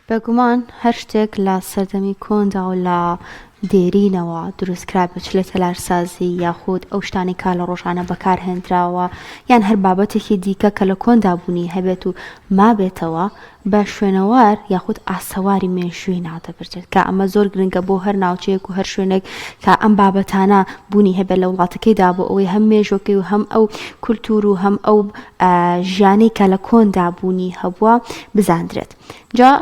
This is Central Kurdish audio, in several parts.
بێگومان هەر شتێک لە سەردەمی کۆندا و لە دێرینەوە دروست کرابێت چ لە تەلارسازی یاخود ئەو شتانەی کا لە ڕۆژانە بەکار هێنراوە یان هەر بابەتێکی دیکە کە لە کۆندا بوونی هەبێت و مابێتەوە بە شوێنەوار یاخود ئاسەواری مێژووی ناودەبردرێت کە ئەمە زۆر گرنگە بۆ هەر ناوچەیەک و هەر شوێنێک کە ئەم بابەتانە بوونی هەبێت لە وڵاتەکەیدا بۆ ئەوەی هەم مێژوەکەی و هەم ئەو کولتوور و هەم ئەو ژیانەی کە لە کۆندا بوونی هەبووە بزاندرێت. جا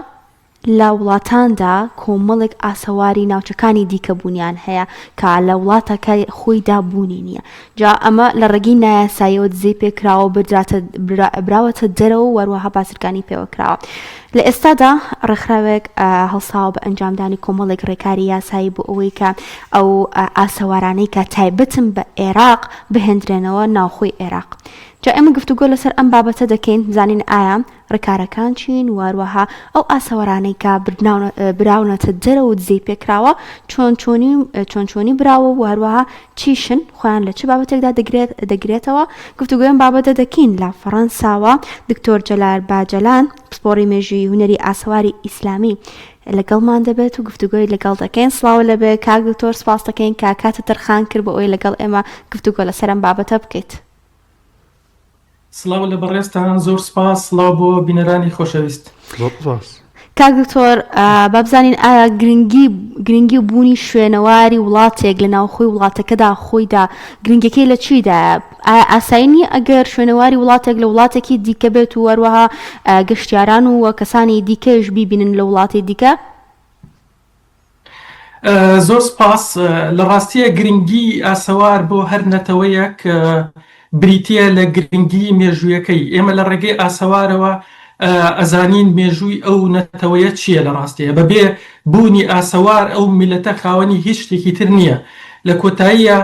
لە وڵاتاندا کۆمەڵێک ئاسەواری ناوچەکانی دیکە بوونیان هەیە کە لە وڵاتەکە خۆیدا بوونی نییە جا ئەمە لە ڕێگەی نایاساییەوە دزەی پێکراوە بردراتە براوەتە دەرەوە و هەروەها بازرگانی پێوە کراوە. لە ئێستادا ڕێکخراوێک هەڵساوە بە ئەنجامدانی کۆمەڵێک ڕێکاری یاسایی بۆ ئەوەی کە ئەو ئاسەوارانەی کە تایبەتن بە عێراق بهێندرێنەوە ناوخۆی عێراق. جا ئێمە گفتوگۆ لەسەر ئەم بابەتە دەکەین بزانین ئایا ڕێکارەکان چین و هەروەها ئەو ئاسەوارانەی کە براونەتە دەرەوە و دزەی پێکراوە چۆن چۆنی چۆن چۆنی براوە و هەروەها چیشن خۆیان لە چ بابەتێکدا دەگرێت دەگرێتەوە گفتوگۆی ئەم بابەتە دەکەین لە فەڕەنساوە دکتۆر جەلال باجەلان پسپۆڕی مێژووی هونەری ئاسەواری ئیسلامی لەگەڵمان دەبێت و گفتوگۆی لەگەڵ دەکەین سڵاو لەبێ کاک دکتۆر سپاس دەکەین کە کاتت تەرخان کرد بۆ ئەوەی لەگەڵ ئێمە گفتوگۆ لەسەر ئەم بابەتە بکەیت. سڵاو لە بەڕێزتان زۆر سپاس سڵاو بۆ بینەرانی خۆشەویست. زۆر سپاس. کاک دکتۆر با بزانین ئایا گرنگی گرنگی و بوونی شوێنەواری وڵاتێک لە ناوخۆی وڵاتەکەدا خۆیدا گرنگەکەی لە چیدایە ئایا ئاسایی نییە ئەگەر شوێنەواری وڵاتێک لە وڵاتێکی دیکە بێت و هەروەها گەشتیاران و کەسانی دیکەش بیبینن لە وڵاتی دیکە؟ زۆر سپاس. لە ڕاستییا گرنگی ئاسەوار بۆ هەر نەتەوەیەک بریتییە لە گرنگی مێژوویەکەی. ئێمە لە ڕێگەی ئاسەوارەوە ئەزانین مێژووی ئەو نەتەوەیە چییە لە ڕاستییا. بەبێ بوونی ئاسەوار ئەو میللەتە خاوەنی هیچ شتێکی تر نییە. لە کۆتاییا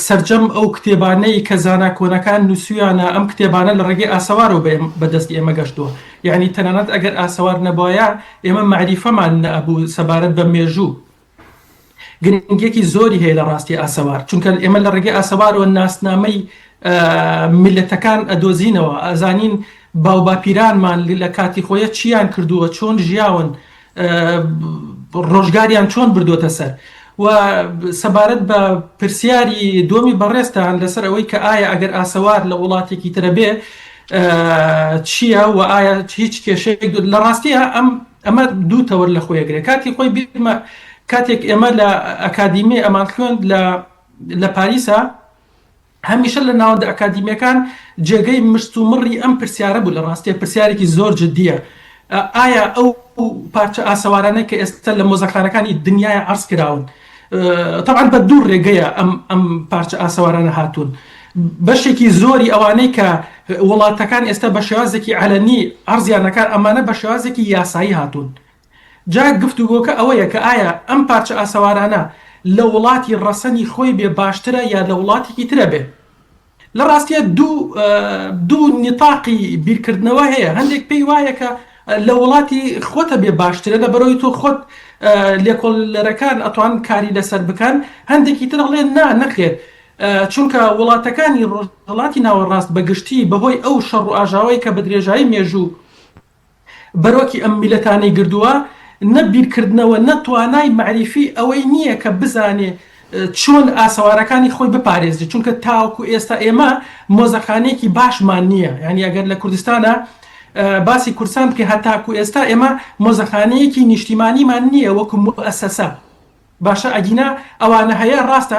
سەرجەم ئەو کتێبانەی کە زانا کۆنەکان نووسویانە ئەم کتێبانە لە ڕێگەی ئاسەوارەوە بە دەستی ئێمە گەشتووە. یانی تەنانەت ئەگەر ئاسەوار نەبوایە ئێمە مەعریفەمان نەئەبوو سەبارەت بە مێژوو. گرنگیەکی زۆری هەیە لە ڕاستی ئاسەوار، چونکە ئێمە لە ڕێگەی ئاسەوارەوە ناسنامەی میللەتەکان ئەدۆزینەوە، ئەزانین باوباپیرانمان لە کاتی خۆیە چیان کردووە، چۆن ژیاون، ڕۆژگاریان چۆن بردووەتە سەر. و سەبارەت بە پرسیاری دووەمی بەڕێزتان لەسەر ئەوەی کە ئایا ئەگەر ئاسەوار لە وڵاتێکی ترە بێ چییە و ئایا هیچ کێشەیەک لە ڕاستیە ئەم ئەمە دوو تەوەر لە خۆی ئەگرێ کاتی خۆی بیرمە کاتێک ئێمە لە ئەکادیمی ئەمان خوێند لە لە پاریسا هەمیشە لە ناوەندە ئەکادیمیەکان جێگەی مشت و مڕی ئەم پرسیارە بوو لە ڕاستیە پرسیارێکی زۆر جدیە ئایا ئەو پارچە ئاسەوارانەی کە ئێستا لە مۆزەخانەکانی دنیای عەرز کراون تەبعەن بە دوو ڕێگەیە ئەم ئەم پارچە ئاسەوارانە هاتوون بەشێکی زۆری ئەوانەی کە وڵاتەکان ئێستا بە شێوازێکی عەلەنی عەرزیانەکان ئەمانە بە شێوازێکی یاسایی هاتوون جا گفتوگۆکە ئەوەیە کە ئایا ئەم پارچە ئاسەوارانە لە وڵاتی ڕەسەنی خۆی بێ باشترە یا لە وڵاتێکی ترە بێ؟ لە ڕاستیا دوو دوو نیتاقی بیرکردنەوە هەیە هەندێک پێی وایە کە لە وڵاتی خۆتە بێ باشترە لە بەرەوەی تۆ خۆت لێکۆڵەرەکان ئەتوان کاری لەسەر بکەن هەندێکی تر ئەڵێن نا نەخێر چونکە وڵاتەکانی ڕۆژهەڵاتی ناوەڕاست بە گشتی بەهۆی ئەو شەڕ و ئاژاوەی کە بە درێژایی مێژوو بەرۆکی ئەم میلەتانەی گردووە، نە بیرکردنەوە نە توانای مەعریفی ئەوەی نییە کە بزانێ چۆن ئاسەوارەکانی خۆی بپارێزێ، چونکە تاوەکو ئێستا ئێمە مۆزەخانەیەکی باشمان نییە، یانی ئەگەر لە کوردستانا باسی کوردستان بکەین هەتاکو ئێستا ئێمە مۆزەخانەیەکی نیشتیمانیمان نییە وەکو موئەسەسە. باشە ئەگینا ئەوانە هەیە ڕاستە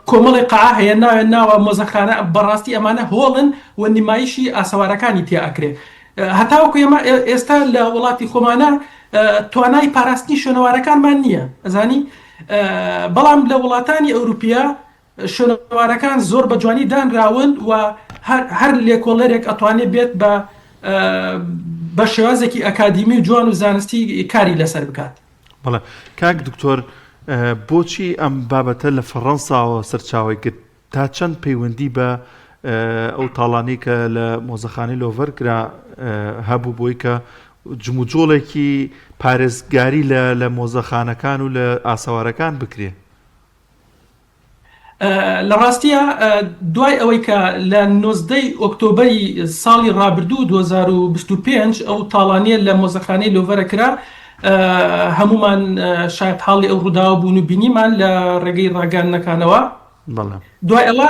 کۆمەڵی قاعە هەیە ناوێن ناوە مۆزەخانە بەڕاستی ئەمانە هۆڵن و نمایشی ئاسەوارەکانی تیا ئەکرێ هەتاوەکو ئێمە ئێستا لە وڵاتی خۆمانە توانای پاراستنی شوێنەوارەکانمان نییە ئەزانی بەڵام لە وڵاتانی ئەوروپیا شوێنەوارەکان زۆر بە جوانی دانراون و هەر لێکۆڵەرێک ئەتوانێ بێت بە بە شێوازێکی ئەکادیمی و جوان و زانستی کاری لەسەر بکات. بەڵێ کاک دکتۆر بۆچی ئەم بابەتە لە فەڕەنساوە سەرچاوەی گرت تا چەند پەیوەندی بە ئەو تاڵانی کە لە مۆزەخانەی لۆڤەر کرا هەبوو بۆی کە جموجۆڵێکی پارێزگاری لە لە مۆزەخانەکان و لە ئاسەوارەکان بکرێ؟ لە ڕاستیا دوای ئەوەی کە لە 19 ئۆکتۆبەری ساڵی ڕابردوو 2025 ئەو تاڵانیە لە مۆزەخانەی لۆڤەرە کرا هەمومان شایەتحاڵی ئەو ڕووداوە بوون و بینیمان لە ڕێگەی ڕاگەیاندنەکانەوە. دوای ئەوە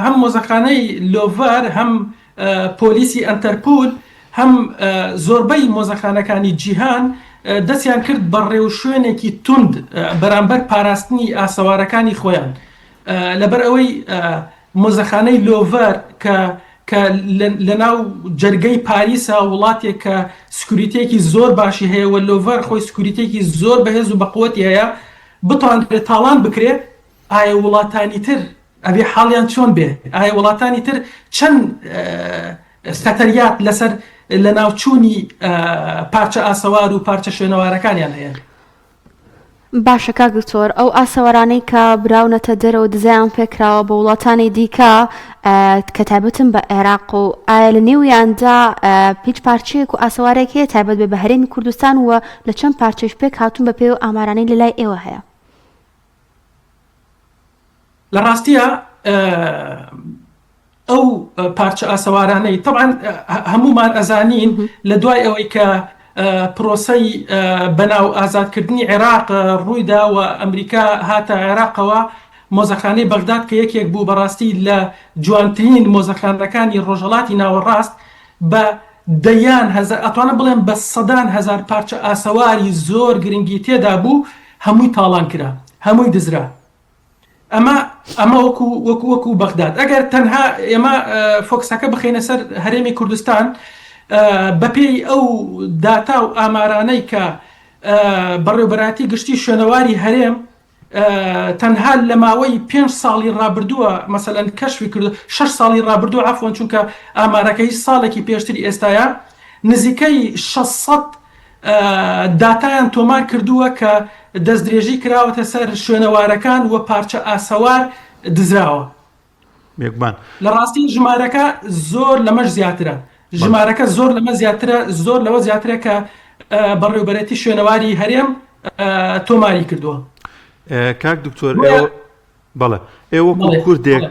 هەم مۆزەخانەی لۆڤەر هەم پۆلیسی ئەنتەرپول هەم زۆربەی مۆزەخانەکانی جیهان دەستیان کرد بە ڕێوشوێنێکی توند بەرامبەر پاراستنی ئاسەوارەکانی خۆیان لەبەر ئەوەی مۆزەخانەی لۆڤەر کە کە لەناو جەرگەی پاریسە وڵاتێک کە security ێکی زۆر باشی هەیە و لۆڤەر خۆی security ێکی زۆر بەهێز و بەقوەتی هەیە بتوانرێت تاڵان بکرێت ئایا وڵاتانی تر ئەبێ حاڵیان چۆن بێ؟ ئایا وڵاتانی تر چەند خەتەریات لەسەر لەناوچوونی پارچە ئاسەوار و پارچە شوێنەوارەکانیان هەیە؟ باشە کاک دکتۆر ئەو ئاسەوارانەی کە براونەتە دەرەوە دزەیان پێکراوە بۆ وڵاتانی دیکە کە تایبەتن بە عێراق و ئایا لە نێویاندا هیچ پارچەیەک و ئاسەوارێک هەیە تایبەت بێ بە هەرێمی کوردستان و لە چەند پارچەش پێک هاتوون بە پێی ئەو ئامارانەی لە لای ئێوە هەیە؟ لە ڕاستیا ئەو پارچە ئاسەوارانەی طبعا هەمومان ئەزانین لە دوای ئەوەی کە پرۆسەی بەناو ئازادکردنی عێراق ڕوویدا و ئەمریکا هاتە عێراقەوە مۆزەخانەی بەغداد کە یەکێک بوو بەڕاستی لە جوانترین مۆزەخانەکانی ڕۆژهەڵاتی ناوەڕاست بە دەیان هەزار ئەتوانم بڵێم بە سەدان هەزار پارچە ئاسەواری زۆر گرنگی تێدا بوو هەمووی تاڵان کرا هەمووی دزرا ئەمە ئەمە وەکو وەکو وەکو بەغداد ئەگەر تەنها ئێمە فۆکسەکە بخینە سەر هەرێمی کوردستان بەپێی ئەو داتا و ئامارانەی کە بەڕێوبەراتی گشتی شوێنەواری هەرێم تەنها لە ماوەی پێنج ساڵی ڕابردووە مەسەلەن کەشفی کردو شەش ساڵی ڕابردوو عەفوەن چونکە ئامارەکە هیچ ساڵێکی پێشتری ئێستایە نزیکەی 600 داتایان تۆمار کردووە کە دەستدرێژی کراوەتە سەر شوێنەوارەکان و پارچە ئاسەوار دزراوە. بێگومان. لە ڕاستی ژمارەکە زۆر لەمەش زیاترە. ژمارەکە زۆر لەمە زیاترە، زۆر لەوە زیاترە کە بەڕێوبەرێتی شوێنەواری هەرێم تۆماری کردووە. کاک دکتۆر ئێوە بەڵێ ئێوە وەکو کوردێک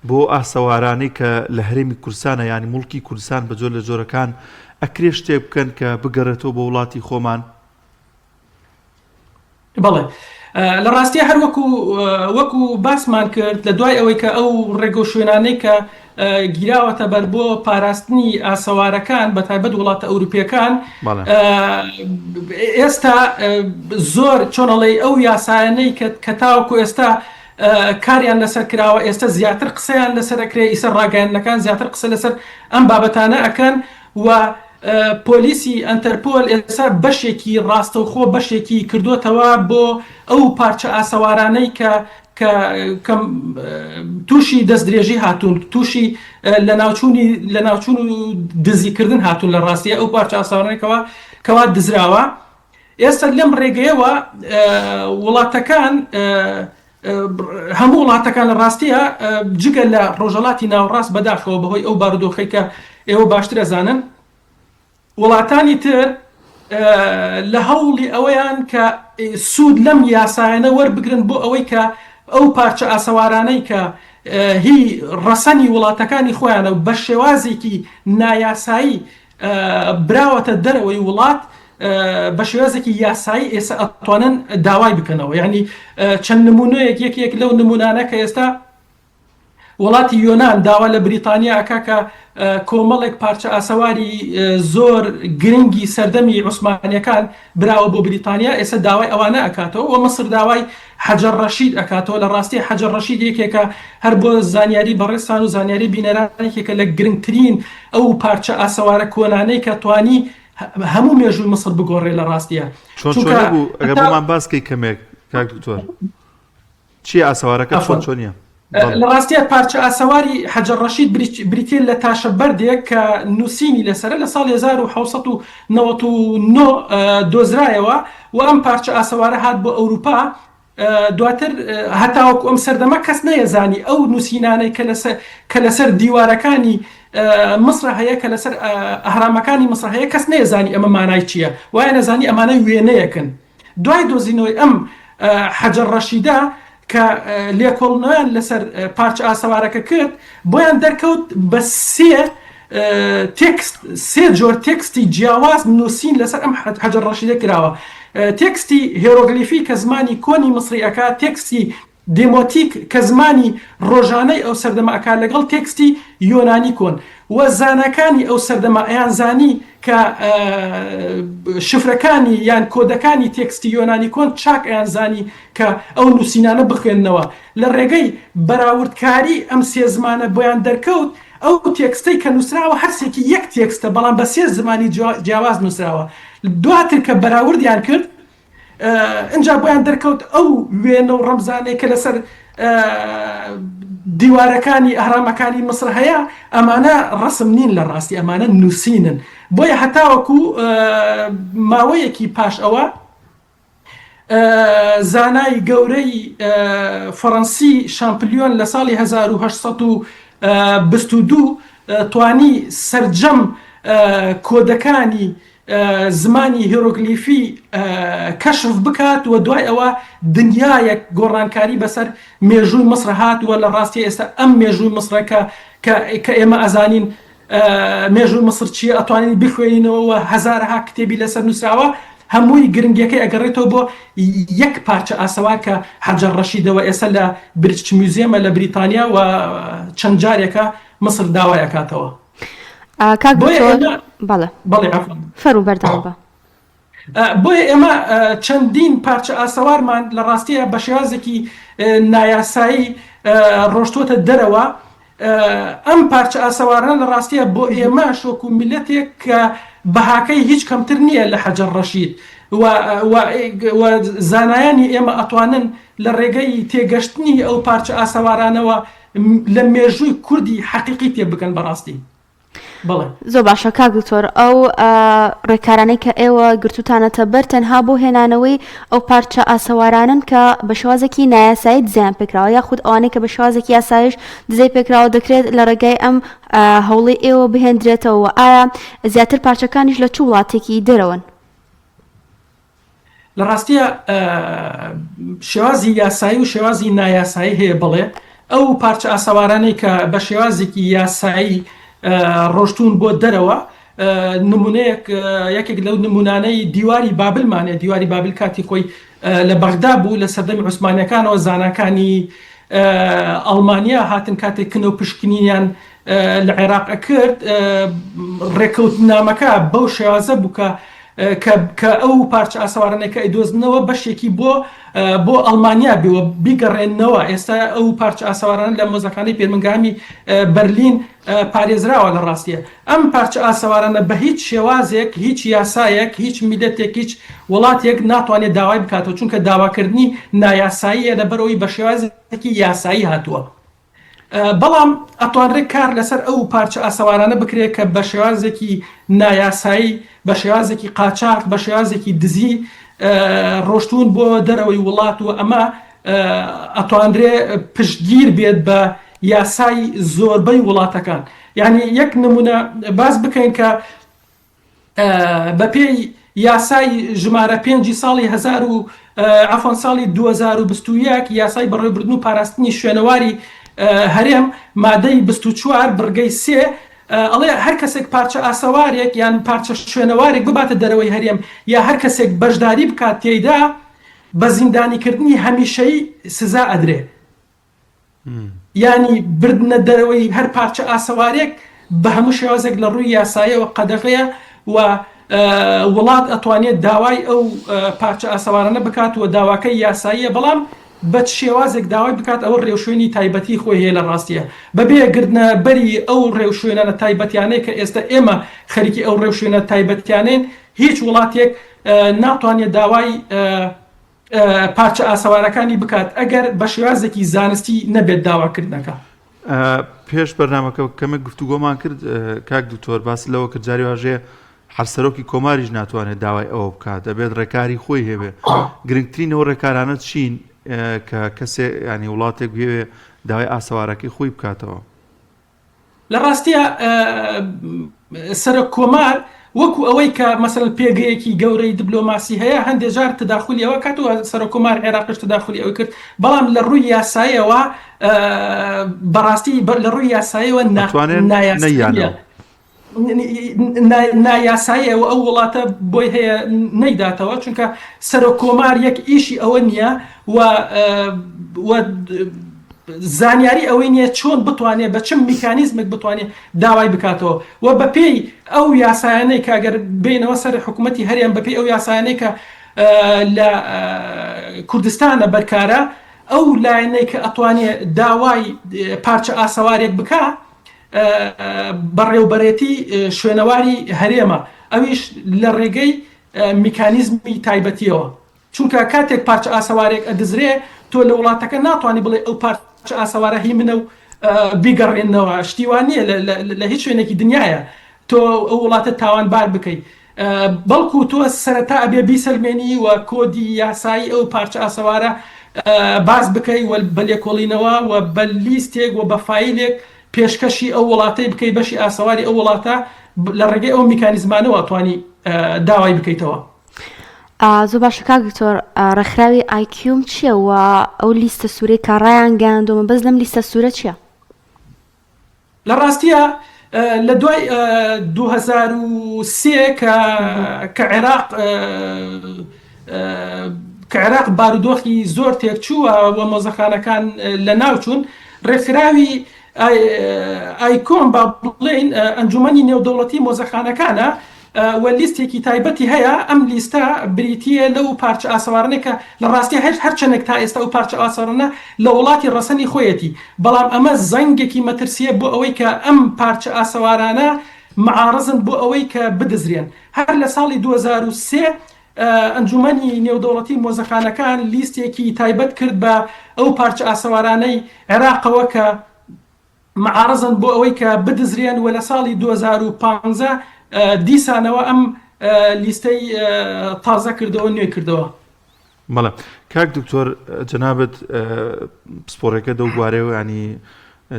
بۆ ئاسەوارانەی کە لە هەرێمی کوردستانە یانی موڵکی کوردستان بە جۆر لە جۆرەکان ئەکرێ شتێک بکەن کە بگەڕێتەوە بۆ وڵاتی خۆمان؟ بەڵێ لە ڕاستیە هەر وەکو وەکو باسمان کرد لە دوای ئەوەی کە ئەو ڕێگە و شوێنانەی کە گیراوەتە بەر بۆ پاراستنی ئاسەوارەکان بە تایبەت وڵاتە ئەوروپیەکان ئێستا زۆر چۆنەڵی ئەو یاسایانەی کە تاوەکو ئێستا کاریان لەسەر کراوە ئێستا زیاتر قسەیان لەسەر ئەکرێ ئیسە ڕاگەیاندنەکان زیاتر قسە لەسەر ئەم بابەتانە ئەکەن و پۆلیسی ئەنتەرپۆل ئێستا بەشێکی ڕاستەوخۆ بەشێکی کردوتەوە بۆ ئەو پارچە ئاسەوارانەی کە کە کە تووشی دەستدرێژی هاتوون تووشی لەناوچوونی لەناوچوون و دزیکردن هاتوون لە ڕاستیە ئەو پارچە ئاسەوارانەی کەوا دزراوە ئێستا لەم ڕێگەیەوە وڵاتەکان هەموو وڵاتەکان لە ڕاستیە جگە لە ڕۆژەڵاتی ناوەڕاست بەداخەوە بەهۆی ئەو بارودۆخەی کە ئێوە باشتر ئەزانن وڵاتانی تر لە هەوڵی ئەوەیان کە سوود لەم یاسایانە وەربگرن بۆ ئەوەی کە ئەو پارچە ئاسەوارانەی کە هی ڕەسەنی وڵاتەکانی خۆیانە و بە شێوازێکی نایاسایی براوەتە دەرەوەی وڵات بە شێوازێکی یاسایی ئێستا ئەتوانن داوای بکەنەوە یعنی چەند نمونەیەک یەکێک لەو نمونانە کە ئێستا وڵاتی یۆنان داوا لە بریتانیا ئەکا کە کۆمەڵێک پارچە ئاسەواری زۆر گرنگی سەردەمی عوسمانیەکان براوە بۆ بریتانیا ئێستا داوای ئەوانە ئەکاتەوە و مصر داوای حەجەر ڕەشید ئەکاتەوە لە ڕاستی حەجەر ڕەشید یەکێکە هەر بۆ زانیاری بەڕێزتان و زانیاری بینەران یەکێکە لە گرنگترین ئەو پارچە ئاسەوارە کۆنانەی کە توانی هەموو مێژووی مصر بگۆڕێ لە ڕاستیە چۆن چۆنی بوو ئەگەر بۆمان باس کەی کەمێک کاک دکتۆر چیە ئاسەوارەکە چۆن چۆنیە؟ لە ڕاستیا پارچە ئاسەواری حەجەر ڕەشید بریتیە لە تاشە بەردێک کە نووسینی لەسەرە لە ساڵی 1799 دۆزرایەوە و ئەم پارچە ئاسەوارە هات بۆ ئەوروپا دواتر هەتاوەکو ئەم سەردەمە کەس نەیەزانی ئەو نووسینانەی کە لەسەر کە لەسەر دیوارەکانی مصر هەیە کە لەسەر ئەهرامەکانی مصر هەیە کەس نەیەزانی ئەمە مانای چییە وایە نەزانی ئەمانە وێنەیەکن دوای دۆزینەوەی ئەم حەجەر ڕەشیدە. کە لێکۆڵنەوەیان لەسەر پارچە ئاسەوارەکە کرد بۆیان دەرکەوت بە سێ تێکست سێ جۆر تێکستی جیاواز نووسین لەسەر ئەم حەجەر ڕەشیدە کراوە تێکستی هێرۆگلیفی کە زمانی کۆنی میسری ئەکا تێکستی دێمۆتیک کە زمانی ڕۆژانەی ئەو سەردەمە ئەکا لەگەڵ تێکستی یۆنانی کۆن و زاناکانی ئەو سەردەمە ئەیانزانی کە شفرەکانی یان کۆدەکانی تێکستی یۆنانی کۆن چاک ئەیانزانی کە ئەو نووسینانە بخوێننەوە لە ڕێگەی بەراوردکاری ئەم سێ زمانە بۆیان دەرکەوت ئەو تێکستەی کە نووسراوە هەرسێکی یەک تێکستە بەڵام بە سێ زمانی جیاواز نووسراوە دواتر کە بەراوردیان کرد ئینجا بۆیان دەرکەوت ئەو وێنە و ڕەمزانەی کە لەسەر دیوارەکانی ئەهرامەکانی میسر هەیە ئەمانە ڕەسم نین لە ڕاستی ئەمانە نووسینن بۆیە هەتاوەکو ماوەیەکی پاش ئەوە زانای گەورەی فەڕەنسی شامپلیۆن لە ساڵی 1822 توانی سەرجەم کۆدەکانی زمانی هێرۆگلیفی کەشف بکات و دوای ئەوە دنیایەک گۆڕانکاری بەسەر مێژووی میسر هات و لە ڕاستی ئێستا ئەم مێژووی میسرە کە کە ئێمە ئەزانین مێژووی میسر چییە ئەتوانین بخوێنینەوە و هەزارەها کتێبی لەسەر نووسراوە هەمووی گرنگیەکەی ئەگەڕێتەوە بۆ یەک پارچە ئاسەوار کە حەجەر ڕەشیدەوە ئێستا لە British Museum ە لە بریتانیا و چەند جارێکە میسر داوای ئەکاتەوە. کاک دکتۆر بەڵێ بەڵێ عەفوەن فەرموو بەردەوام بە. بۆیە ئێمە چەندین پارچە ئاسەوارمان لە ڕاستیە بە شێوازێکی نایاسایی ڕۆشتووەتە دەرەوە ئەم پارچە ئاسەوارانە لە ڕاستیە بۆ ئێمەش وەکو میللەتێک کە بەهاکەی هیچ کەمتر نییە لە حەجەر ڕەشید و زانایانی ئێمە ئەتوانن لە ڕێگەی تێگەشتنی ئەو پارچە ئاسەوارانەوە لە مێژووی کوردی حەقیقی تێبگەن بەڕاستی بەڵێ. زۆر باشە کاک دکتۆر ئەو ڕێکارانەی کە ئێوە گرتوتانەتە بەر تەنها بۆ هێنانەوەی ئەو پارچە ئاسەوارانەن کە بە شێوازێکی نایاسایی دزەیان پێکراوە یاخود ئەوانەی کە بە شێوازێکی یاسایش دزەی پێکراوە دەکرێت لە ڕێگای ئەم هەوڵی ئێوە بهێندرێتەوە ئایا زیاتر پارچەکانیش لە چ وڵاتێکی دەرەوەن؟ لە ڕاستیا شێوازی یاسایی و شێوازی نایاسایی هەیە بەڵێ ئەو پارچە ئاسەوارانەی کە بە شێوازێکی یاسایی ڕۆشتون بۆ دەرەوە نمونەیەک یەکێک لەو نمونانەی دیواری بابلمانە دیواری بابل کاتی خۆی لە بەغدا بوو لە سەردەمی عوسمانەکانەوە زاناکانی ئەڵمانیا هاتن کاتێک کنە و پشکنینیان لە عێراق ئەکرد ڕێکەوتنامەکە بەو شێوازە بوو کە کە کە ئەو پارچە ئاسەوارانەی کە ئەیدۆزنەوە بەشێکی بۆ بۆ ئەڵمانیا بێ و بیگەڕێننەوە ئێستا ئەو پارچە ئاسەوارانە لە مۆزەخانەی پێرمنگامی بەرلین پارێزراوە لە ڕاستیە ئەم پارچە ئاسەوارانە بە هیچ شێوازێک هیچ یاسایەک هیچ میلەتێک هیچ وڵاتێک ناتوانێت داوای بکاتەوە چونکە داواکردنی نایاساییە لەبەرئەوەی بە شێوازێکی یاسایی هاتووە. بەڵام ئەتوانرێت کار لەسەر ئەو پارچە ئاسەوارانە بکرێت کە بە شێوازێکی نایاسایی، بە شێوازێکی قاچاخ، بە شێوازێکی دزی ڕۆشتوون بۆ دەرەوەی وڵات و ئەمە ئەتوانرێ پشتگیر بێت بە یاسای زۆربەی وڵاتەکان. یانی یەک نمونە باس بکەین کە بەپێی یاسای ژمارە پێنجی ساڵی هەزار و عەفوەن ساڵی 2021 یاسای بەڕێوەبردن و پاراستنی شوێنەواری هەرێم مادەی 24 بڕگەی سێ ئەڵێ هەر کەسێک پارچە ئاسەوارێک یان پارچە شوێنەوارێک بباتە دەرەوەی هەرێم یا هەر کەسێک بەشداری بکات تێیدا بە زیندانیکردنی هەمیشەیی سزا ئەدرێ. یانی بردنە دەرەوەی هەر پارچە ئاسەوارێک بە هەموو شێوازێک لە ڕووی یاساییەوە قەدەغەیە و وڵات ئەتوانێت داوای ئەو پارچە ئاسەوارانە بکات و داواکەی یاساییە بەڵام بە چ شێوازێک داوای بکات ئەوە ڕێوشوێنی تایبەتی خۆی هەیە لە ڕاستیە بەبێ گرتنە بەری ئەو ڕێوشوێنانە تایبەتیانەی کە ئێستا ئێمە خەریکی ئەو ڕێوشوێنە تایبەتیانەین هیچ وڵاتێک ناتوانێت داوای پارچە ئاسەوارەکانی بکات ئەگەر بە شێوازێکی زانستی نەبێت داواکردنەکە. پێش بەرنامەکە کەمێک گفتوگۆمان کرد کاک دکتۆر باس لەوە کرد جاری واژەیە هەر سەرۆکی کۆماریش ناتوانێت داوای ئەوە بکات دەبێت ڕێکاری خۆی هەبێ گرنگترین ئەو ڕێکارانە چین کە کەسێ ینی وڵاتێک بێوێ داوای ئاسەوارەکەی خۆی بکاتەوە لە ڕاستیا سەرۆک کۆمار. وەکو ئەوەی کە مەسەلەن پێگەیەکی گەورەی دبلۆماسی هەیە هەندێ جار تداخولی ئەوە کات و سەرۆککۆمار عێراقیش تداخولی ئەوی کرد بەڵام لە ڕووی یاساییەوە بەڕاستی لە ڕووی یاساییەوە ئەتوانێت نایاساییە نەیانەوە. نایاساییە و ئەو وڵاتە بۆی هەیە نەیداتەوە چونکە سەرۆک کۆمار یەک ئیشی ئەوە نییە و و زانیاری ئەوەی نییە چۆن بتوانێت بە چ میکانیزمێک بتوانێت داوای بکاتەوە و بەپێی ئەو یاسایانەی کە گەر بینەوە سەر حکوومەتی هەرێم بەپێی ئەو یاسایانەی کە لە کوردستانە بەرکارە ئەو لایەنەی کە ئەتوانێت داوای پارچە ئاسەوارێک بکە بەڕێوبەرێتی شوێنەواری هەرێمە ئەویش لە ڕێگەی میکانیزمی تایبەتیەوە چونکە کاتێک پارچە ئاسەوارێک ئەدزرێ تۆ لە وڵاتەکە ناتوانانی بڵێ ئەو پارچە ئاسەوارە هی منە و بیگەڕێنەوە شتی وا نییە لە هیچ شوێنێکی دنیاە تۆ ئەو وڵاتە تاوانبار بکەیت بەڵکو تۆ سەرەتا ئەبێ بیسەلمێنی و کۆدی یاسایی ئەو پارچە ئاسەوارە باس بکەی و بە لێکۆڵینەوە و بە لیستێک و بە فایلێک پێشکەشی ئەو وڵاتەی بکەی بەشی ئاسەواری ئەو وڵاتە لە ڕێگەی ئەو میکانیزمانەوە توانی داوای بکەیتەوە. زۆر باشە کاک دکتۆر ڕێکخراوی ئایکیوم چییە و ئەو لیستە سوورەی کە ڕایانگەیاندووە مەبەست لەم لیستە سوورە چییە؟ لە ڕاستیا لە دوای 2003 کە کە عێراق کە عێراق بارودۆخی زۆر تێکچووە و مۆزەخانەکان لە ناوچوون ڕێکخراوی ئایکۆم با بڵێین ئەنجومەنی نێودەوڵەتی مۆزەخانەکانە و لیستێکی تایبەتی هەیە، ئەم لیستە بریتییە لەو پارچە ئاسەوارانەی کە لە ڕاستیا هەر هەرچەندێک تا ئێستا ئەو پارچە ئاسەوارانە لە وڵاتی ڕەسەنی خۆیەتی، بەڵام ئەمە زەنگێکی مەترسییە بۆ ئەوەی کە ئەم پارچە ئاسەوارانە معارزن بۆ ئەوەی کە بدزرێن. هەر لە ساڵی 2003 ئەنجومەنی نێودەوڵەتی مۆزەخانەکان لیستێکی تایبەت کرد بە ئەو پارچە ئاسەوارانەی عێراقەوە کە معارزن بۆ ئەوەی کە بدزرێن و لە ساڵی 2015 دیسانەوە ئەم لیستەی تازە کردەوە نوێ کردەوە. بەڵێ کاک دکتۆر جەنابت پسپۆڕێکە دەو بوارەیە ینی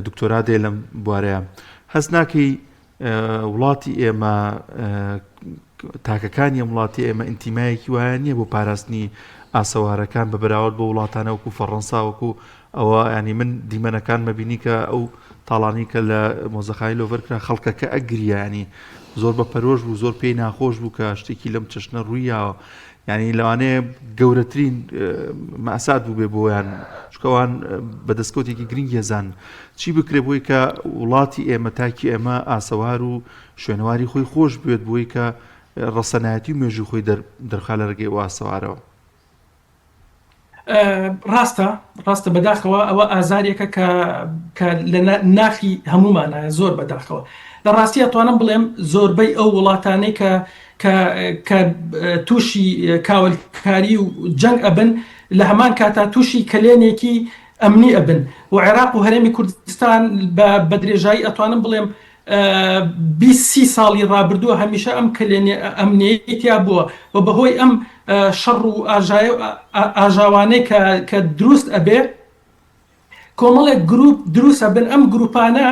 دکتۆرا دێ لەم بوارەیە هەست ناکەی وڵاتی ئێمە تاکەکانی ئەم وڵاتی ئێمە ئینتیمایەکی وایە نییە بۆ پاراستنی ئاسەوارەکان بە بەراورد بۆ وڵاتانە وەکو فەڕەنسا وەکو ئەوە ینی من دیمەنەکان مەبینی کە ئەو تاڵانی کە لە مۆزەخانی لۆڤەر کرا خەڵکەکە ئەگریانی زۆر بە پەرۆش بوو زۆر پێی ناخۆش بوو کە شتێکی لەم چەشنە ڕوویاوە یعنی لەوانەیە گەورەترین ماسات بوو بێ بۆیان چکەوان بە دەستکەوتێکی گرنگ هێزان چی بکرێ بۆی کە وڵاتی ئێمە تاکی ئێمە ئاسەوار و شوێنەواری خۆی خۆش بوێت بۆی کە ڕەسەنایەتی و مێژوو خۆی دەرخا لە ڕێگەی ئەو ئاسەوارەوە. ڕاستە ڕاستە بەداخەوە ئەوە ئازارێکە کە کە لە ناخی هەمومانە زۆر بەداخەوە لە ڕاستی ئەتوانم بڵێم زۆربەی ئەو وڵاتانەی کە کە کە تووشی کاولکاری و جەنگ ئەبن لە هەمان کاتا تووشی کەلێنێکی ئەمنی ئەبن و عێراق و هەرێمی کوردستان بە بە درێژایی ئەتوانم بڵێم 20 سی ساڵی ڕابردووە هەمیشە ئەم کەلێنە ئەمنیەی تیا بووە و بەهۆی ئەم شەڕ و ئاژاوانەی کە کە دروست ئەبێ کۆمەڵێک گروپ دروست ئەبن ئەم گروپانە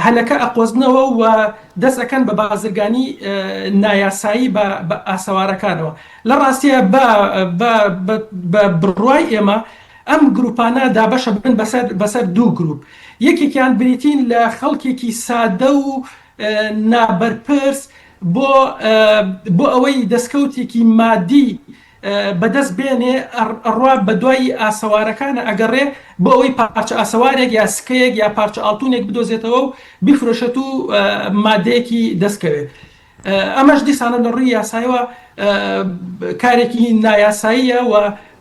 هەلەکە ئەقۆزنەوە و دەست ئەکەن بە بازرگانی نایاسایی بە ئاسەوارەکانەوە. لە ڕاستیا بە بە بە بڕوای ئێمە ئەم گروپانە دابەشە بن بەسەر بەسەر دوو گروپ یەکێکیان بریتین لە خەڵکێکی سادە و نابەرپرس بۆ بۆ ئەوەی دەستکەوتێکی مادی بەدەست بێنێ ئەڕوا بەدوای ئاسەوارەکانە ئەگەڕێ بۆ ئەوەی پارچە ئاسەوارێک یا سکەیەک یا پارچە ئاڵتونێک بدۆزێتەوە و بیفرۆشێت و مادەیەکی دەستکەوێت. ئەمەش دیسانە لە ڕووی یاسایەوە کارێکی نایاساییە و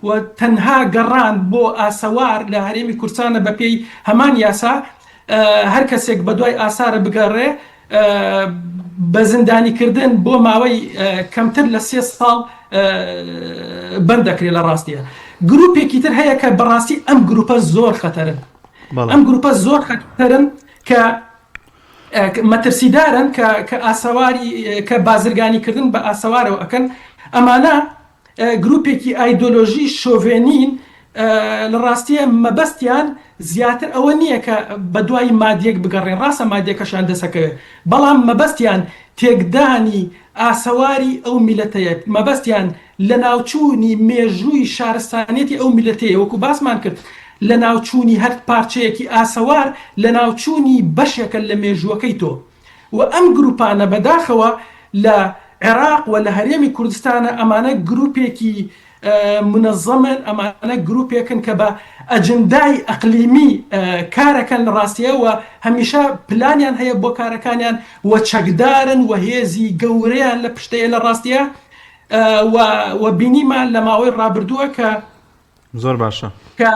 و تەنها گەڕان بۆ ئاسەوار لە هەرێمی کوردستانە بەپێی هەمان یاسا هەر کەسێک بەدوای ئاسارە بگەڕێ بە زیندانیکردن بۆ ماوەی کەمتر لە سێ ساڵ بەند دەکرێت لە ڕاستیە گروپێکی تر هەیە کە بەڕاستی ئەم گروپە زۆر خەتەرن ئەم گروپە زۆر خەتەرن کە مەترسیدارن کە کە ئاسەواری کە بازرگانی کردن بە ئاسەوارەوە ئەکەن ئەمانە گروپێکی ئایدۆلۆژی شۆڤێنین لە ڕاستیە مەبەستیان. زیاتر ئەوە نییە کە بەدوای مادیەک بگەڕێن، ڕاستە مادیەکەشیان دەسەکەوێت، بەڵام مەبەستیان تێکدانی ئاسەواری ئەو میللەتەیە، مەبەستیان لەناوچوونی مێژووی شارستانیەتی ئەو میللەتەیە، وەکو باسمان کرد لەناوچوونی هەر پارچەیەکی ئاسەوار لەناوچوونی بەشێکە لە مێژووەکەی تۆ و ئەم گروپانە بەداخەوە لە عێراق و لە هەرێمی کوردستانە ئەمانە گروپێکی مونەزەمن، ئەمانە گروپێکن کە بە ئەجندای ئەقلیمی کارەکەن لە ڕاستیە و هەمیشە پلانیان هەیە بۆ کارەکانیان و چەکدارن و هێزی گەورەیان لە پشتەیە لە ڕاستیە و بینیمان لە ماوەی ڕابردووە کە زۆر باشە. کە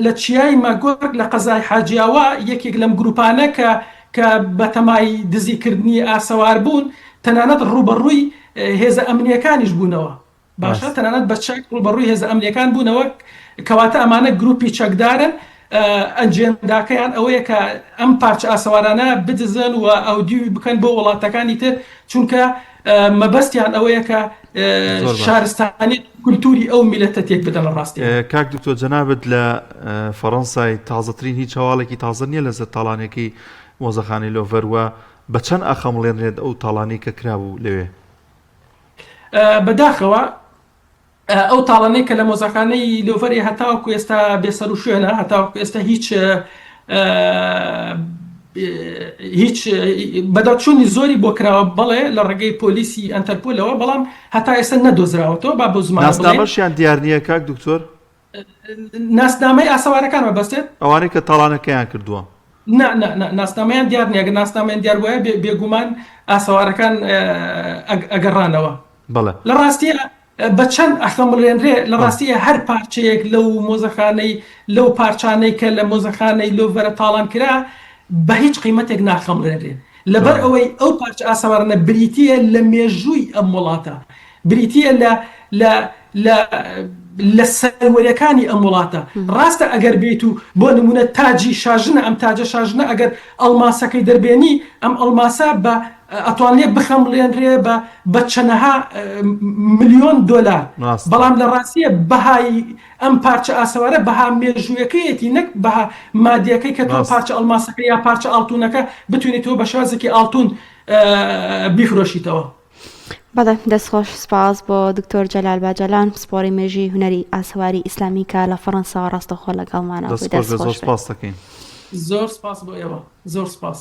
لە چیای مەگۆرگ لە قەزای حاجیاوا یەکێک لەم گروپانە کە کە بەتەمای دزیکردنی ئاسەوار بوون تەنانەت ڕووبەڕووی هێزە ئەمنییەکانیش بوونەوە. باشە تەنانەت بە چەک ڕووبەڕووی هێزە ئەمنیەکان بوونەوە کەواتە ئەمانە گروپی چەکدارن ئەجێنداکەیان ئەوەیە کە ئەم پارچە ئاسەوارانە بدزن و ئەودیوی بکەن بۆ وڵاتەکانی تر چونکە مەبەستیان ئەوەیە کە شارستانی کولتوری ئەو میلەتە تێک بدەن لە ڕاستی کاک دکتۆر جەنابت لە فەڕەنسای تازەترین هیچ هەواڵێکی تازە نییە لەسەر تاڵانەکەی مۆزەخانەی لۆڤەر وە بە چەند ئەخەمڵێنرێت ئەو تاڵانی کە کرابوو لەوێ؟ بەداخەوە ئەو تاڵانەی کە لە مۆزەخانەی لۆڤەری هەتاوەکو ئێستا بێسەروشوێنە هەتاوەکو ئێستا هیچ هیچ بەداچوونی زۆری بۆ کراوە بەڵێ لە ڕێگەی پۆلیسی ئەنتەرپۆلەوە بەڵام هەتا ئێستا نەدۆزراوەتەوە با بۆ زمان ناسنامەشیان دیار نییە کاک دکتۆر ناسنامەی ئاسەوارەکان مەبەستێت؟ ئەوانەی کە تاڵانەکەیان کردووە. نا نا نا ناسنامەیان دیار نییە، گەر ناسنامەیان دیار بوایە بێگومان ئاسەوارەکان ئەگەڕانەوە. بەڵێ. لە ڕاستییا بە چەند ئەخەمڵێنرێ، لە ڕاستییا هەر پارچەیەک لەو مۆزەخانەی لەو پارچانەی کە لە مۆزەخانەی لۆڤەرە تاڵان کرا بە هیچ قیمەتێک ناخەمڵێنرێ. لەبەر ئەوەی ئەو پارچە ئاسەوارانە بریتییە لە مێژووی ئەم وڵاتە، بریتییە لە لە لە لە سەروەریەکانی ئەم وڵاتە. ڕاستە ئەگەر بێیت و بۆ نموونە تاجی شاژنە، ئەم تاجە شاژنە ئەگەر ئەڵماسەکەی دەربێنی، ئەم ئەڵماسە بە ئەتوانرێ بخەمڵێنرێ بە بە چەنەها ملیۆن دۆلار، بەڵام لە ڕاستیە بەهای ئەم پارچە ئاسەوارە بەها مێژوویەکەیەتی نەک بەها مادیەکەی کە تۆ پارچە ئەڵماسەکە یا پارچە ئاڵتونەکە بتونی تۆ بە شێوازێکی ئاڵتون بیفرۆشیتەوە. بەڵێ دەست خۆش سپاس بۆ دکتۆر جەلال باجەلان پسپۆڕی مێژووی هونەری ئاسەواری ئیسلامی کە لە فەڕەنساوە ڕاستەوخۆ لەگەڵمانە بوو. دەست خۆش بێت. زۆر سپاس بۆ ئێوە زۆر سپاس.